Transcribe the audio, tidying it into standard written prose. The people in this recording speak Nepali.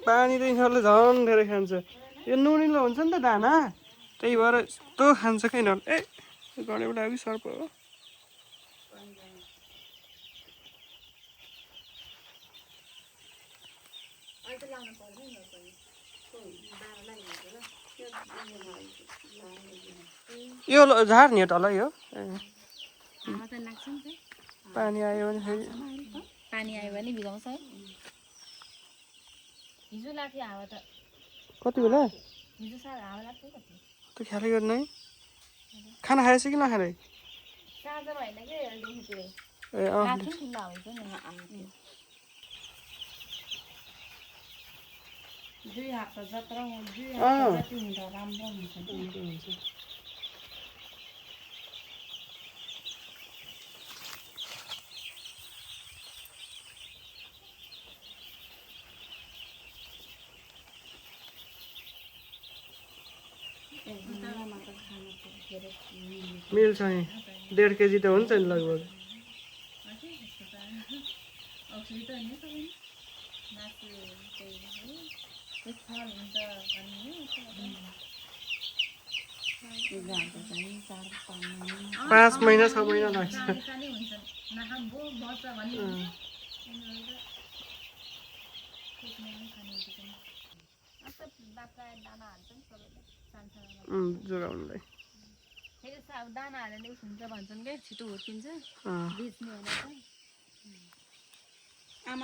पानी त यिनीहरूले झन् धेरै खान्छ यो नुनिलो हुन्छ नि त दाना त्यही भएर यस्तो खान्छ क्या यिनीहरू ए गढेबाट आयो कि सर्प हो यो झार नि तल यो पानी आयो भने फेरि पानी आयो भने भिजाउँछ है हिजो लाग्थ्यो हावा त कति बेला हिजो साह्रो हावा लाग्थ्यो कति त्यो ख्यालै गर्नु है खाना खाएछ कि नखाने चार्जर होइन कि देखेको ए अँ ठुला हुन्छ नि दुई हात जत्रा दुई हात जति हुँदा राम्रो हुन्छ मिल्छ नि 1.5 केजी त हुन्छ नि लगभग पाँच महिना 6 महिना लाग्छ जोगाउनुलाई फेरि दाना हालेर हुन्छ भन्छन् क्या छिटो हुर्किन्छ बेच्ने भनेर